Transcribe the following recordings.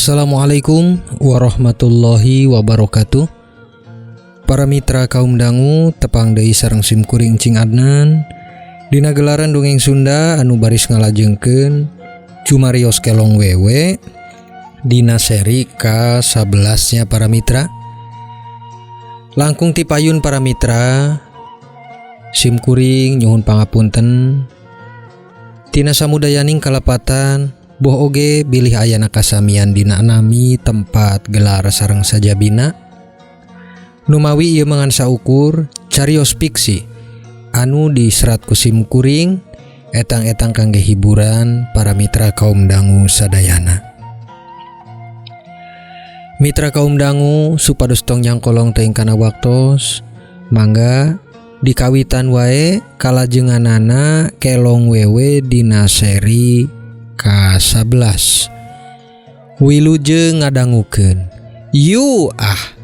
Assalamualaikum warahmatullahi wabarakatuh. Para mitra kaum dangu tepang deui sareng simkuring Cing Adnan dina gelaran dongeng Sunda anu baris ngalajengkeun Cumarios Kelong Wewe dina seri ka-11 nya para mitra. Langkung tipayun para mitra, simkuring nyuhun pangapunten tina samudayaning kalepatan boh oge bilih ayana kasamian dina nami tempat gelar sareng sajabina. Numawi ieu mangan saukur carios fiksi anu diserat ku simkuring etang-etang kangge hiburan para mitra kaum dangu sadayana. Mitra kaum dangu supados tong nyangkolong teuing kana waktos, mangga dikawitan wae kalajenganana Kelong Wewe dina seri ka-11. Wilujeng ngadangukeun. Yu ah.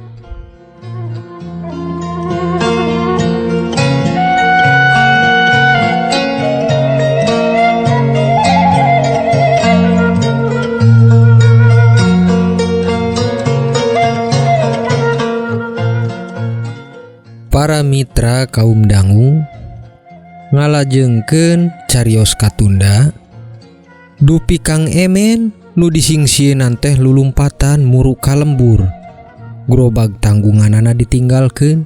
Para mitra kaum dangu ngalajengkeun carios katunda dupi Kang Emen nu disingsieunan teh lulumpatan muru ka lembur. Grobag tanggunganana ditinggalkeun,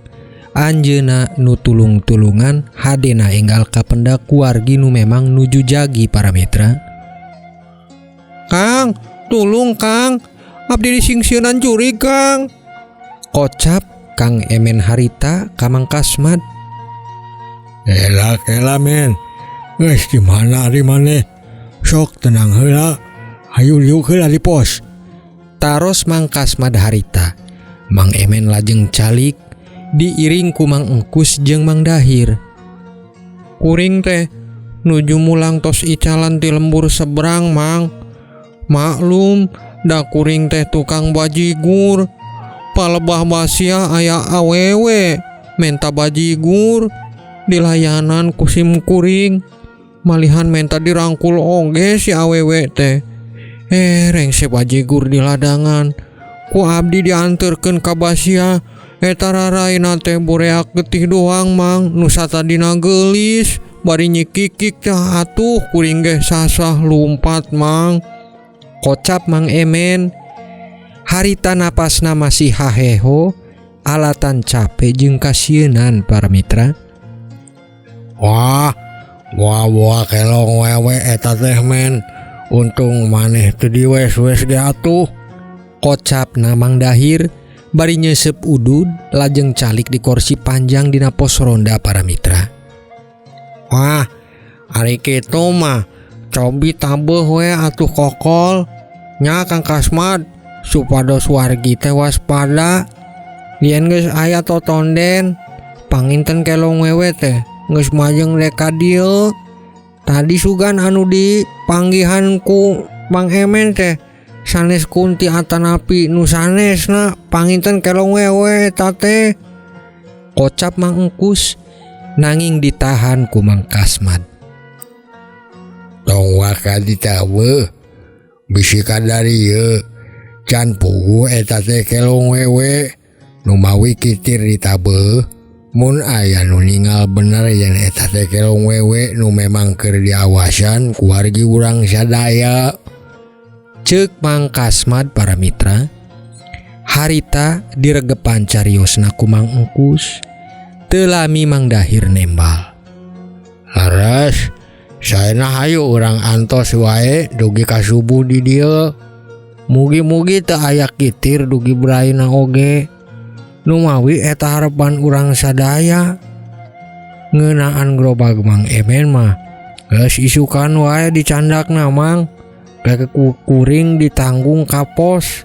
anjeunna nu tulung-tulungan hadena enggal kapendak wargi nu memang nuju jagi para mitra. Kang, tulung Kang, abdi disingsieunan jurig Kang. Kocap Kang Emen harita ka Mang Kasmad. Ela kela men, geus di mana ari maneh? Sok tenang heula, hayu liuk heula di pos. Taros Mang Kasmad harita. Mang Emen lajeng calik diiring ku Mang Engkus jeung Mang Dahir. Kuring teh nuju mulang tos icalan ti lembur seberang Mang. Maklum da kuring teh tukang bajigur. Palebah basia aya awewe menta bajigur dilayanan ku sim kuring. Malihan menta dirangkul oge si awewe teh. Rengse bajigur di ladangan. Ku abdi dianterkeun ka basia. Eta raraina teh bureak getih doang Mang. Nu satadina geulis bari nyikikik teh atuh kuring ge sasah lumpat Mang. Kocap Mang Emen. Harita napasna masih haheho alatan capek jeung kasieunan para mitra. Wah, wah wah kelong wewe eta teh men. Untung maneh teu diwes-wes ge atuh. Kocap na Mang Dahir bari nyeuseup udud lajeng calik di kursi panjang dina pos ronda para mitra. Wah, ari kitu mah cobi tabeuh we atuh kokol. Nya Kang Kasmad supados wargi teh waspada. Yen geus aya totonden panginten kelong wewe teh geus majeng rek ka dieu. Tadi sugan anu dipanggihan ku Mang Emen teh sanes kunti atanapi nu sanesna panginten kelong wewe eta teh. Kocap Mang Engkus nanging ditahan ku Mang Kasmad. Tong waka ditaweuh bisi kadari ieu. Can puguh eta teh kelong wewe numawi kitir ditabeuh. Mun aya nu ningal bener yen eta teh kelong wewe nu memang keur diawasan ku wargi urang sadaya. Ceuk Mang Kasmad para mitra. Harita diregepan cariosna ku Mang Engkus. Teu lami Mang Dahir nembal. Leres, saena hayu urang antos wae dugi ka subuh di dieu. Mugi-mugi teu aya kitir dugi braina oge. Numawi eta harepan urang sadaya. Ngeunaan grobag Mang Emen mah geus isukan wae dicandakna Mang. Gak kuring ditanggung ka pos.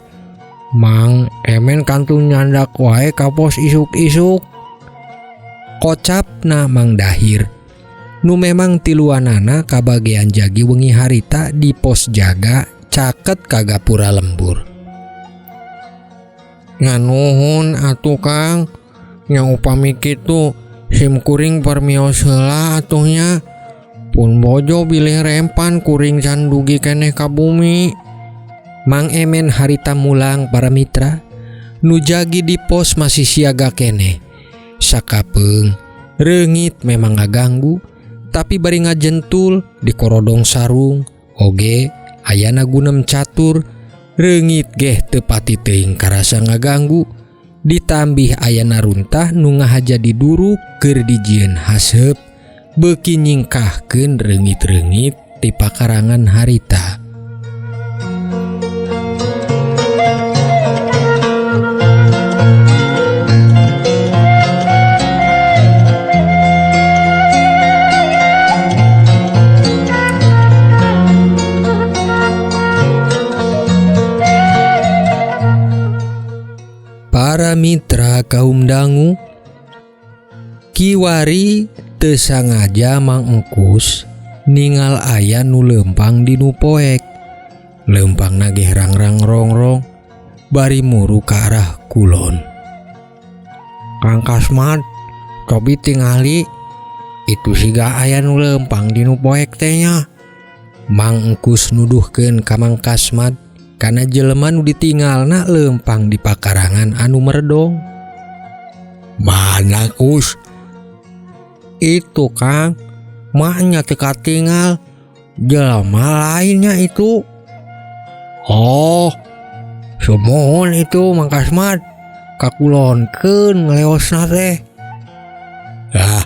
Mang Emen kantun nyandak wae ka pos isuk-isuk. Kocapna Mang Dahir nu memang tiluanana kabagean jagi wengi harita di pos jaga caket ka gapura lembur. Nganuhun atuh Kang, nya upami kitu sim kuring permios heula atuhnya. Pun bojo bilih rempan kuring can dugi keneh ka bumi. Mang Emen harita mulang para mitra nu jagi di pos masih siaga keneh. Sakapeung reungit memang ngaganggu tapi bari ngajentul dikorodong sarung oge ayana gunem catur reungit geh teu pati teuing karasa ngaganggu ditambih ayana runtah nu ngahaja diduruk keur dijieun haseup beuki nyingkahkeun reungit-reungit ti pakarangan harita. Para mitra kaum dangu kiwari teu sangaja Mang Engkus ningal aya nu leumpang di nu poek. Leumpangna ge rangrang rongrong bari muru ka arah kulon. Kang Kasman cobi tingali itu siga aya nu leumpang di nu poek teh nya. Mang Engkus nuduhkeun ka Mang Kasmad kana jelema nu ditinggalna leumpang di pakarangan anu meredong. Mana Kus? Itu Kang, maknya teu katingal jelema lainnya itu. Oh, sumuhun itu Mang Kasmad kakulonkeun ngaleosna teh. Lah,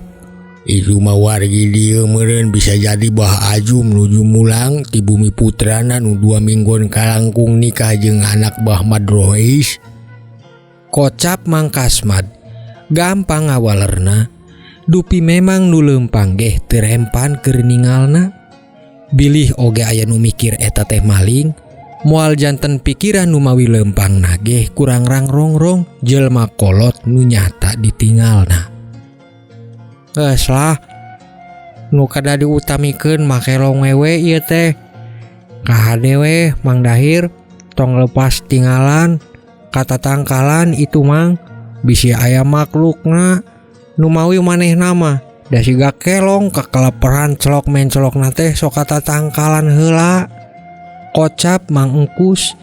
itu mah wargi dieu meureun bisa jadi Bah Ajum nuju mulang ti bumi putrana nu 2 mingguan kalangkung nikah jeung anak Bah Madrois. Kocap Mang Kasmad gampang ngawalerna dupi memang nu leumpang geh teu rempan keur ningalna. Bilih oge aya nu mikir eta teh maling, moal janten pikiran nu mawi leumpangna geh kurang rang-rongrong jelema kolot nu nyata ditingalna. Geus lah, nu kada diutamikeun mah kelong wewe ieu teh. Kahade we Mang Dahir tong lepas tinggalan kata tangkalan itu Mang bisi aya maklukna nu mawi manehna mah da siga kelong kekeleperan celok mencelokna teh sok kata tangkalan heula. Kocap Mang Engkus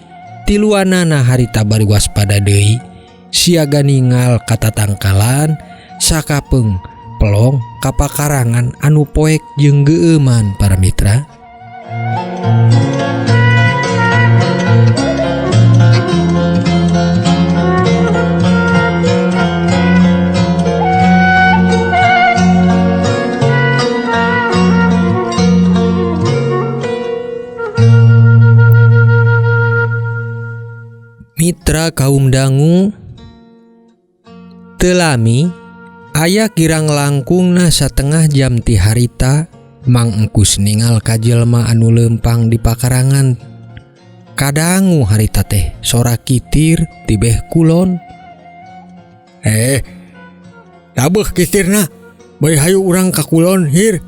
tiluanana harita bari waspada deui siaga ningal kata tangkalan sakapeung pelong kapakarangan anu poek jeung geueuman para mitra. Mitra kaum dangu teu lami aya kirang langkungna satengah jam ti harita Mang Engkus ningal ka jelema anu leumpang di pakarangan. Kadangu harita teh sora kitir tibeh kulon. Tabeuh kitirna bari hayu urang ka kulon hir.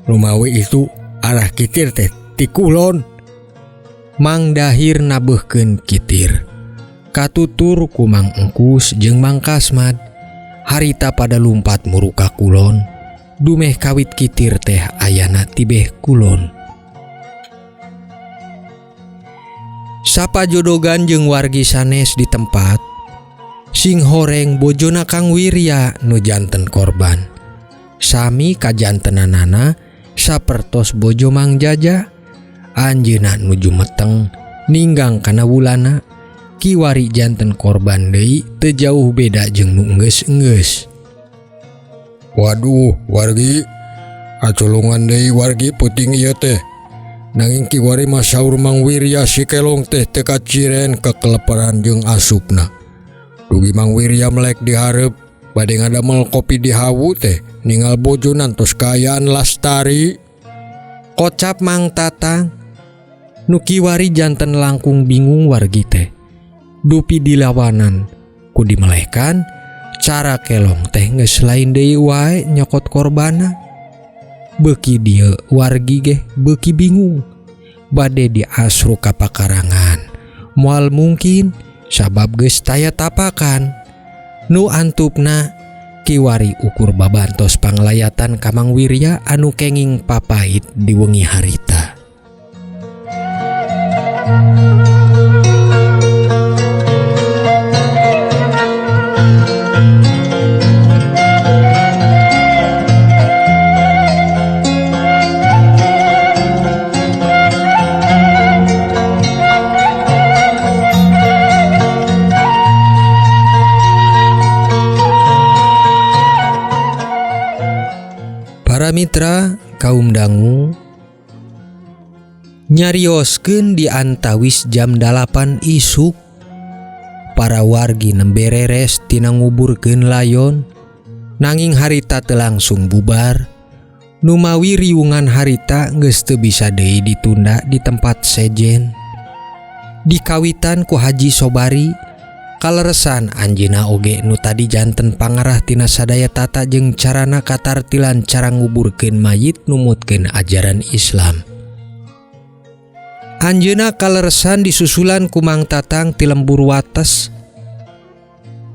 Lumawi itu arah kitir teh ti kulon. Mang Dahir nabeuhkeun kitir. Katutur ku Mang Engkus jeung Mang Kasmad. Harita pada lumpat muru ka kulon. Dumeh kawit kitir teh ayana tibeh kulon. Sapajodogan jeung wargi sanes di tempat sing horeng bojona Kang Wirya nu janten korban. Sami kajantenanana sapertos bojo Mang Jaja. Anjeunna nuju meteng ninggang kana wulana kiwari janten korban deui teu jauh beda jeung nu enggeus-enggeus. Waduh wargi, aculungan deui wargi peuting ieu teh. Nanging kiwari mah saur Mang Wirya si kelong teh teu kaciren kekeleparan jeung asupna. Dugi Mang Wirya melek di hareup bade ngadamel kopi di hawu teh ningal bojona tos kaayaan lastari. Kocap Mang Tatang nu kiwari janten langkung bingung wargi teh. Dupi dilawanan ku dimelehkan cara kelong teh geus lain deui wae nyokot korbana. Beuki dieu wargi geh beuki bingung bade diasru ka pakarangan moal mungkin sabab geus taya tapakan. Nu antupna kiwari ukur babantos panglayatan ka Mang Wirya anu kenging papait di wengi harita. Para mitra kaum dangu nyarioskeun di antawis jam 8 isuk para wargi nembe reres tina nguburkeun layon nanging harita teu langsung bubar numawi riungan harita geus teu bisa deui ditunda di tempat sejen dikawitan ku Haji Sobari kaleresan anjeunna oge nu tadi janten pangarah tina sadaya tata jeung carana katartilan cara nguburkeun mayit numutkeun ajaran Islam. Anjeunna kaleresan disusulan ku Mang Tatang ti lembur wates.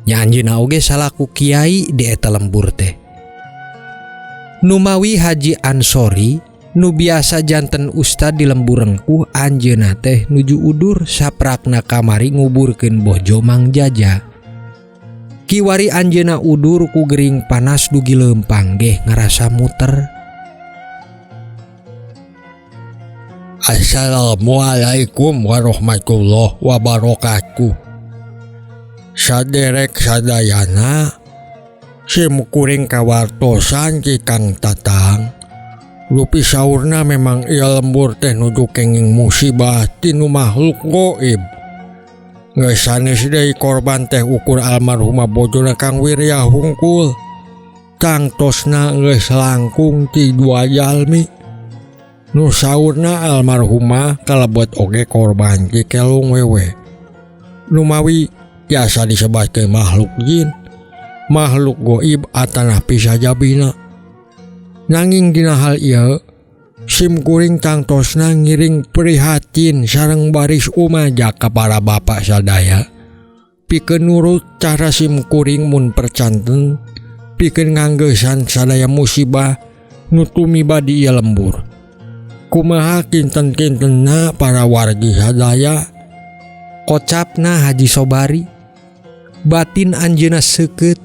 Nya anjeunna oge salaku kiai di eta lembur teh. Numawi Haji Ansori nu biasa janten ustad di lembur rengkuh anjeunna teh nuju udur saprakna kamari nguburkeun bojo Mang Jaja. Kiwari anjeunna udur ku gering panas dugi leumpang geh ngarasa muter. Assalamualaikum warahmatullahi wabarakatuh. Saderek sadayana sim kuring kawartosan ki Kang Tatang. Rupi saurna memang ieu lembur teh nuju kenging musibah tinu makhluk goib. Geus sanes deui korban teh ukur almarhumah bojona Kang Wirya hungkul. Tangtosna geus langkung ti dua jalmi. Nu saurna almarhumah kalebet oge korban Ki Kelung wewe. Numawi biasa disebatkeun makhluk jin, makhluk goib atanah pisajabina. Nanging dina hal ieu sim kuring tangtosna ngiring prihatin sareng baris umaja ka para bapak sadaya. Pikeun nurut cara sim kuring mun percanten pikeun nganggeusan sadaya musibah nu tumiba di ieu lembur. Kumaha kinten-kintenna para wargi sadaya? Kocapna Haji Sobari. Batin anjeunna seukeut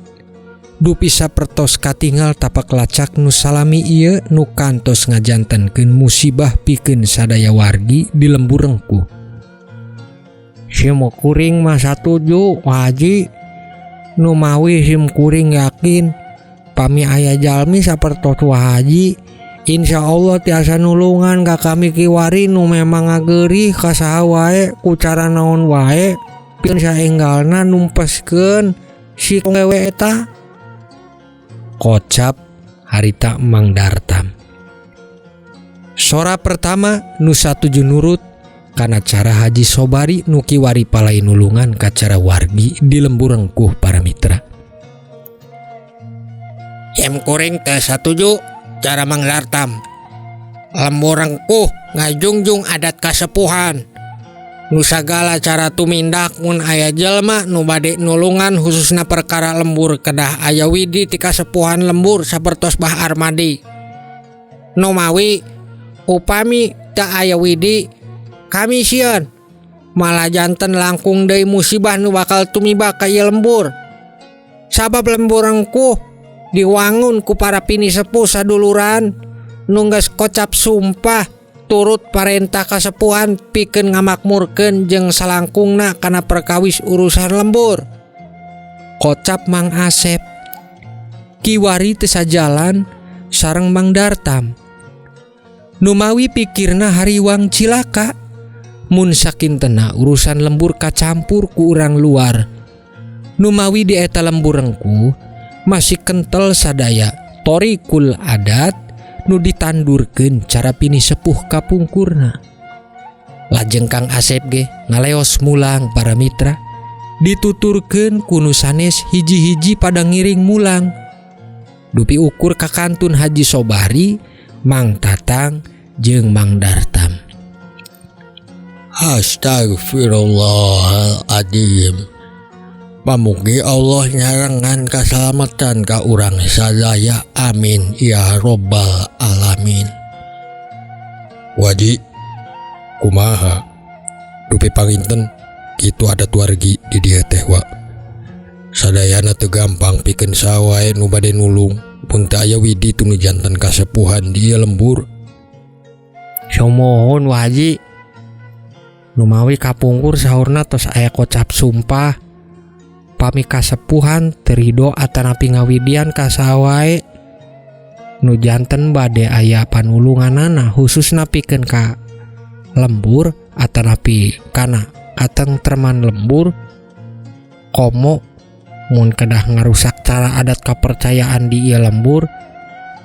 dupi sapertos katingal tapak lacak nu salami ieu nu kantos ngajantenkeun musibah pikeun sadaya wargi di lembur rengkuh. Sim kuring mah satuju Haji. Numawi sim kuring yakin pami aya jalmi sapertos Wa Haji, insya Allah tiasa nulungan ka kami kiwari nu memang ngageurih ka saha wae ku cara naon wae pikeun saenggalna numpeskeun si wewe eta. Kocap harita Mang Dartam. Sora pertama nu satuju nurut kana cara Haji Sobari nu kiwari palai nulungan ka cara wargi di lembur rengkuh para mitra. Sim kuring teh satuju cara Mang Dartam. Lembur rengkuh ngajungjung adat kasepuhan. Nu sagala cara tumindak mun aya jelma nu bade nulungan khususna perkara lembur kedah aya widi ti kasepuhan lembur sapertos Bah Armadi. Numawi upami teu aya widi kami sieun malah janten langkung deui musibah nu bakal tumiba ka ieu lembur. Sabab lembur rengkuh diwangun ku para pini sepuh saduluran nu geus kocap sumpah turut parentah kasepuhan pikeun ngamakmurkeun jeung salangkungna kana perkawis urusan lembur. Kocap Mang Asep. Kiwari teu sajalan sareng Mang Dartam. Numawi pikirna hariwang cilaka mun sakintena urusan lembur kacampur ku urang luar. Numawi di eta lembur rengkuh masih kental sadaya torikul adat nu ditandurkeun cara pini sepuh kapungkurna. Lajeng Kang Asep ge ngaleos mulang para mitra dituturkeun ku nu sanes hiji-hiji pada ngiring mulang. Dupi ukur ka kantun Haji Sobari, Mang Tatang jeung Mang Dartam. Astagfirullahaladzim. Pamugi Allah nyarengan kasalamatan ka urang sadaya. Amin ya robbal alamin. Waji kumaha dupi panginten kitu adat wargi di dieu teh wa. Sadayana teu gampang pikeun sawae nu bade nulung pun teu aya widi tunu janten kasepuhan di ieu lembur. Somohon Waji. Numawi kapungkur saurna tos aya kocap sumpah pami kasepuhan terido atanapi ngawidian ka sawae. Nu janten bade aya panulunganana khususna pikeun ka lembur atanapi kana katengtreman lembur komo mun kedah ngarusak cara adat kapercayaan di ieu lembur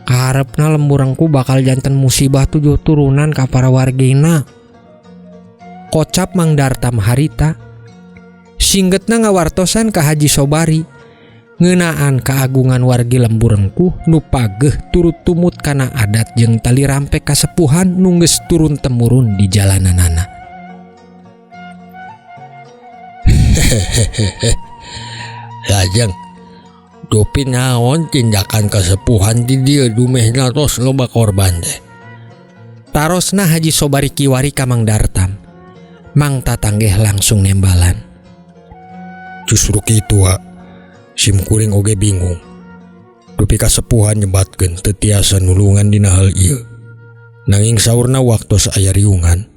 kaharepna lembur engku bakal janten musibah 7 turunan ka para wargina. Kocap Mang Dartam harita singgetna ngawartosan ka Haji Sobari ngeunaan keagungan wargi lembur engkuh nu pageuh turut tumut kana adat jeung tali rampe kasepuhan nu geus turun temurun di jalananana. Lajeng dupi naon tindakan kasepuhan di dieu dumehna tos loba korban teh. Tarosna Haji Sobari kiwari ka Mang Dartam. Mang Tatang geh langsung nembalan. Justru kitu wa. Sim kuring oge bingung. Dupi kasepuhan nyebatkeun teu tiasa nulungan dina hal ieu. Nanging saurna waktos aya riungan,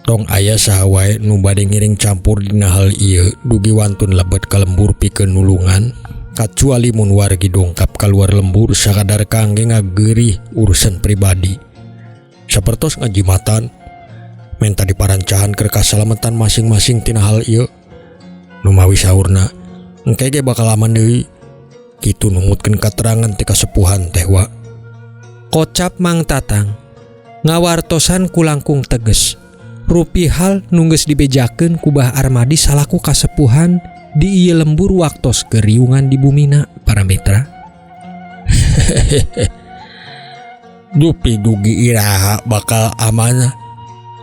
tong aya saha wae nu bade ngiring campur dina hal ieu dugi wantun lebet ka lembur pikeun nulungan, kacuali mun wargi dongkap kaluar lembur sakadar kangge ngageurih urusan pribadi. Sapertos ngajimatan menta diparancahan keur kasalametan masing-masing tina hal ieu. Numawi saurna engke ge bakal aman deui. Kitu numutkeun katerangan ti kasepuhan teh wa. Kocap Mang Tatang ngawartosan ku langkung teges. Rupi hal nu geus dibejakeun ku Bah Armadi salaku kasepuhan di ieu lembur waktos geriungan di bumina para mitra. Dupi dugi iraha bakal amanah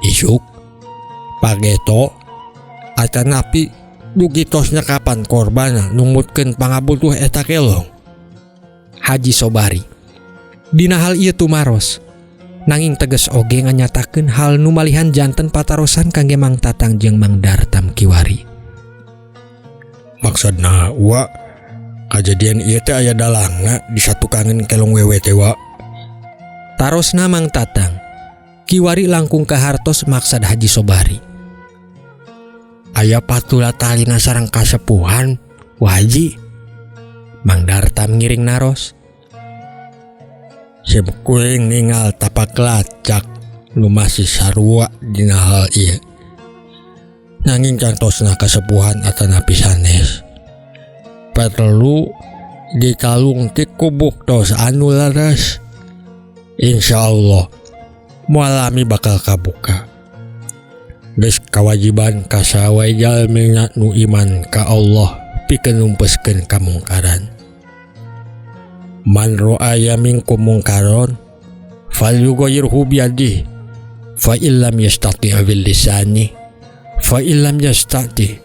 isuk pageto atanapi dugi tosna kapan korbana numutkeun pangabutuh eta kelong. Haji Sobari dina hal ieu tumaros nanging teges oge nganyatakeun hal nu malihan janten patarosan kangge Mang Tatang jeung Mang Dartam kiwari. Maksudna wa kajadian ieu teh aya dalangna disatukangeun kelong wewe teh wa. Tarosna Mang Tatang kiwari langkung kahartos maksad Haji Sobari. Aya patula talina sareng kasepuhan waji. Mang Dartam ngiring naros. Sim kuring ningal tapak lacak nu masih sarua dina hal ieu. Nanging cantosna kasepuhan atanapi sanes. Perlu ditalungtik ku buktos anu leres. Insyaallah moal lami bakal kabuka. Geus kawajiban ka sawae jalmina nu iman ka Allah pikeun numpeskeun kamungkaran. Man ra'aya minkum mungkaron falyughayyirhu biyadihi fa illam yastati' bil lisani fa illam yastati'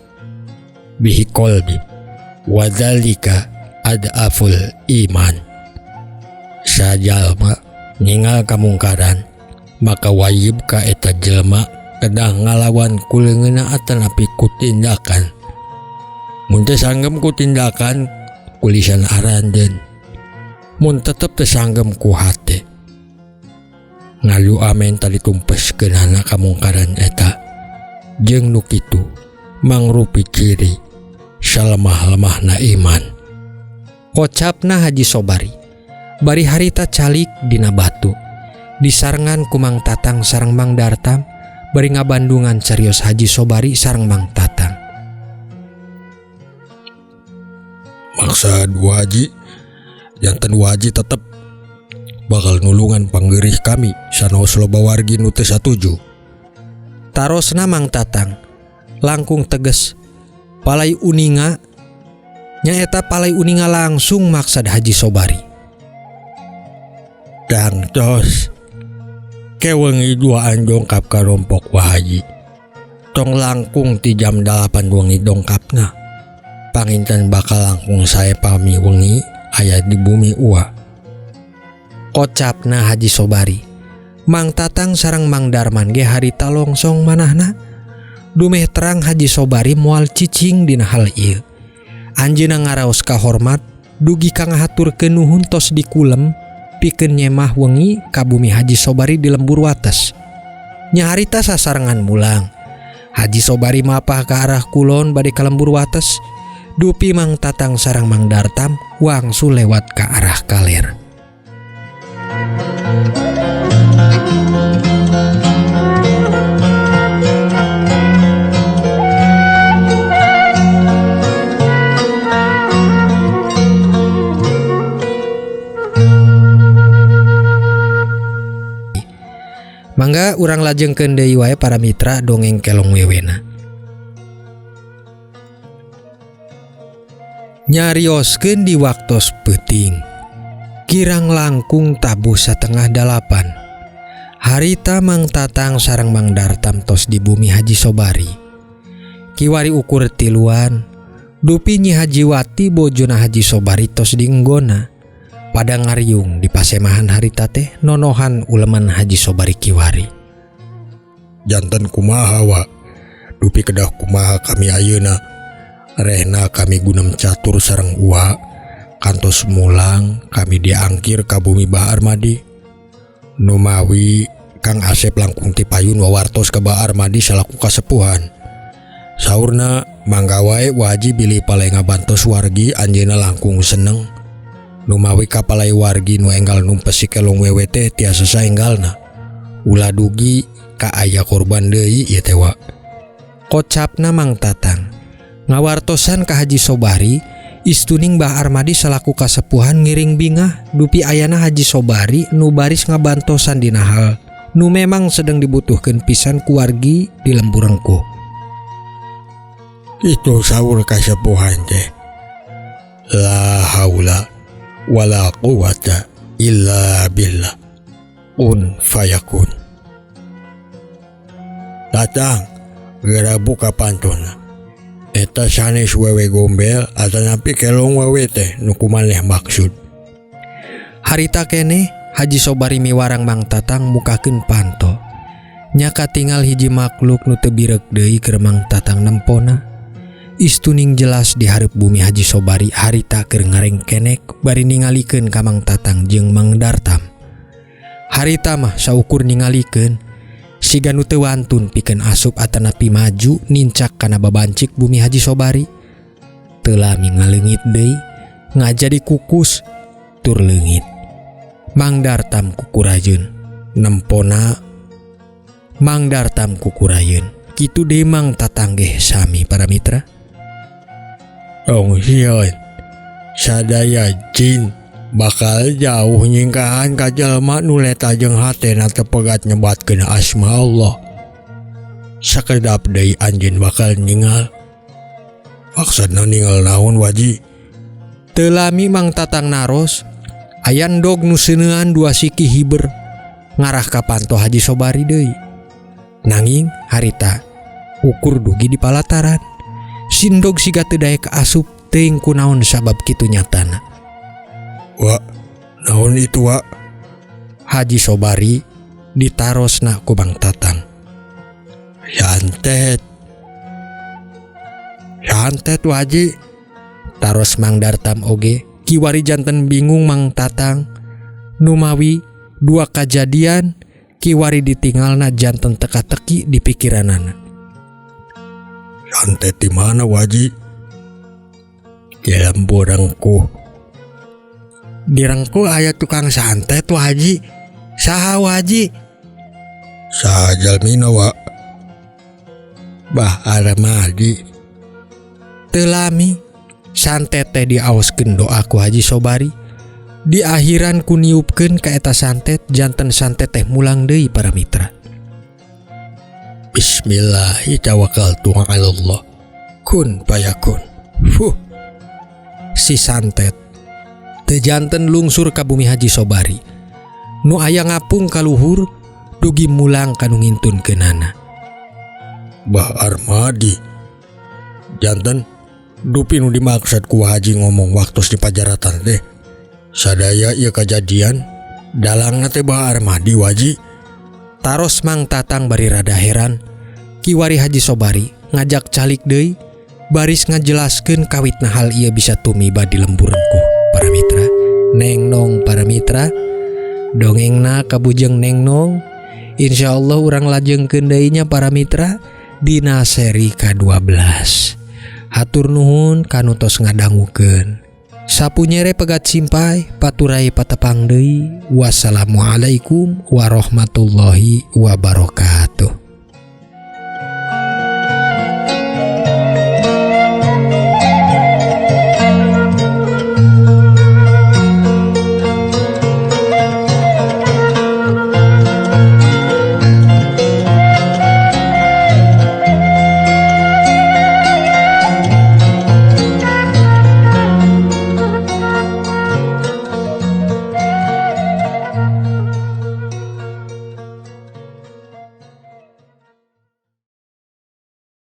bihi qalbi wa dzalika ad'aful iman. Sajalma ningal kamungkaran maka wajib ka eta jelema kedah ngalawan ku leungeunna atanapi ku tindakan. Mun teu sanggem ku tindakan ku lisan aranjeun, mun tetep teu sanggem ku hate. Ngalu amen tadi tumpeskeunana kamungkaran eta jeung nu kitu mangrupi ciri salemah-lemahna iman. Kocapna Haji Sobari bari harita calik dina batu disarengan ku Mang Tatang sareng Mang Dartam bari ngabandungan carios Haji Sobari sareng Mang Tatang. Maksad waji janten waji tetep bakal nulungan panggerih kami sanaos loba wargi nu teu satuju. Tarosna Mang Tatang langkung teges palai uninga nyaeta palai uninga langsung maksad Haji Sobari. Dangtos kewengi duaan dongkap ka rompok wa haji. Tong langkung ti jam 8 wengi dongkapna. Panginten bakal langkung sae pami wengi aya di bumi ua. Kocapna Haji Sobari. Mang Tatang sareng Mang Darman ge harita longsong manahna. Dumeh terang Haji Sobari moal cicing dina hal ieu. Anjeunna ngaraos kahormat dugi ka ngahaturkeun nuhun tos dikulem pikeun nyemah wengi ka bumi Haji Sobari di lembur wates. Nyaharita sasarengan mulang. Haji Sobari mapah ka arah kulon bade ka lembur wates. Dupi Mang Tatang sareng Mang Dartam wangsul lewat ka arah kaler. Mangga urang lajengkeun deui wae para mitra dongeng Kelong Wewena. Nyarioskeun di waktos peuting. Kirang langkung tabuh 7:30. Harita Mang Tatang sareng Mang Dartam tos di bumi Haji Sobari. Kiwari ukur tiluan, dupi Nyi Haji Wati bojona Haji Sobari tos dienggona. Pada ngariung di pasemahan harita teh nonohan uleman Haji Sobari kiwari. Janten kumaha wa, dupi kedah kumaha kami ayeuna. Rehna kami gunem catur sareng uwa, kantos mulang kami diangkir ka bumi Bah Armadi. Numawi Kang Asep langkung ti payun wawartos ka Bah Armadi salaku kasepuhan. Saurna mangga wae Wa Haji bilih palai ngabantos wargi anjeunna langkung seneng. Numawi kapalai wargi nu enggal numpes si Kelong Wewe teh tiasa saenggalna. Ulah dugi ka aya korban deui ieu teh wa. Kocapna Mang Tatang ngawartosan ka Haji Sobari, istuning Bah Armadi salaku kasepuhan ngiring bingah dupi ayana Haji Sobari nu baris ngabantosan dina hal nu memang sedang dibutuhkeun pisan ku wargi di lembur rengkuh. Itu saur kasepuhan teh. La haula wala quwata illa billah. Un fayakun. Tatang geura buka pantona. Eta sanes wewe gombel atanapi Kelong Wewe teh nu kumaneh maksud. Harita keneh Haji Sobari miwarang Mang Tatang mukakeun panto. Nyaka tinggal hiji makhluk nu teu birek deui keur Mang Tatang nempona. Istuning jelas di hareup bumi Haji Sobari harita keur ngarengkenek bari ningalikeun ka Mang Tatang jeung Mang Dartam. Harita mah saukur ningalikeun siga nu teu wantun pikeun asup atanapi maju nincak kana babancik bumi Haji Sobari. Teu lami ngaleungit deui ngajadi kukus tur leungit. Mang Dartam kukurajeun nempona Mang Dartam kukurayeun. Kitu deui Mang Tatang geh sami para mitra. Tong sieun sadaya jin bakal jauh nyingkahan ka jelema nu leta jeung hatena teu pegat nyebatkeun asma Allah. Sakedap deui anjeun bakal ningal. Maksudna ningal naon Waji? Teu lami Mang Tatang naros, aya endog nu seuneuan dua siki hiber ngarah ka panto Haji Sobari deui. Nanging harita ukur dugi di palataran. Sindog siga teu daek asup teuing kunaon sabab kitu nyatana. Wa, naon itu wa? Haji Sobari ditarosna ku Mang Tatang. Santet. Santet Waji. Taros Mang Dartam oge kiwari janten bingung Mang Tatang. Numawi dua kajadian kiwari ditinggalna janten teka-teki di pikiranana. Santet di mana Waji? Di lembur rengkuh. Di rengkuh aya tukang santet Waji. Saha Waji? Saha jalmina wa? Bah Armadi. Teu lami santet teh diaoskeun doa ku Haji Sobari. Di akhiran ku niupkeun ka eta santet, janten santet teh mulang deui para mitra. Bismillahirrahmanirrahim. Tawakkaltu Kun payakun. Fuh. Si santet teu janten lungsur ka bumi Haji Sobari. Nu aya ngapung ka luhur dugi mulang ka nu ngintunkeunana. Bah Armadi. Janten dupi nu dimaksud ku Haji ngomong waktos di pajaratan teh. Sadaya ieu kajadian dalangna teh Bah Armadi Waji. Taros Mang Tatang bari rada heran. Kiwari Haji Sobari ngajak calik deui baris ngajelaskeun kawitna hal ieu bisa tumiba di lembur rengkuh. Para mitra, neng nong para mitra, dongengna kabujeng neng nong. Insyaallah urang lajengkeun deui nya para mitra dina seri ka-12. Hatur nuhun kanu tos ngadangukeun. Sapu nyere pegat simpai, paturai patepang deui. Wassalamualaikum warahmatullahi wabarakatuh.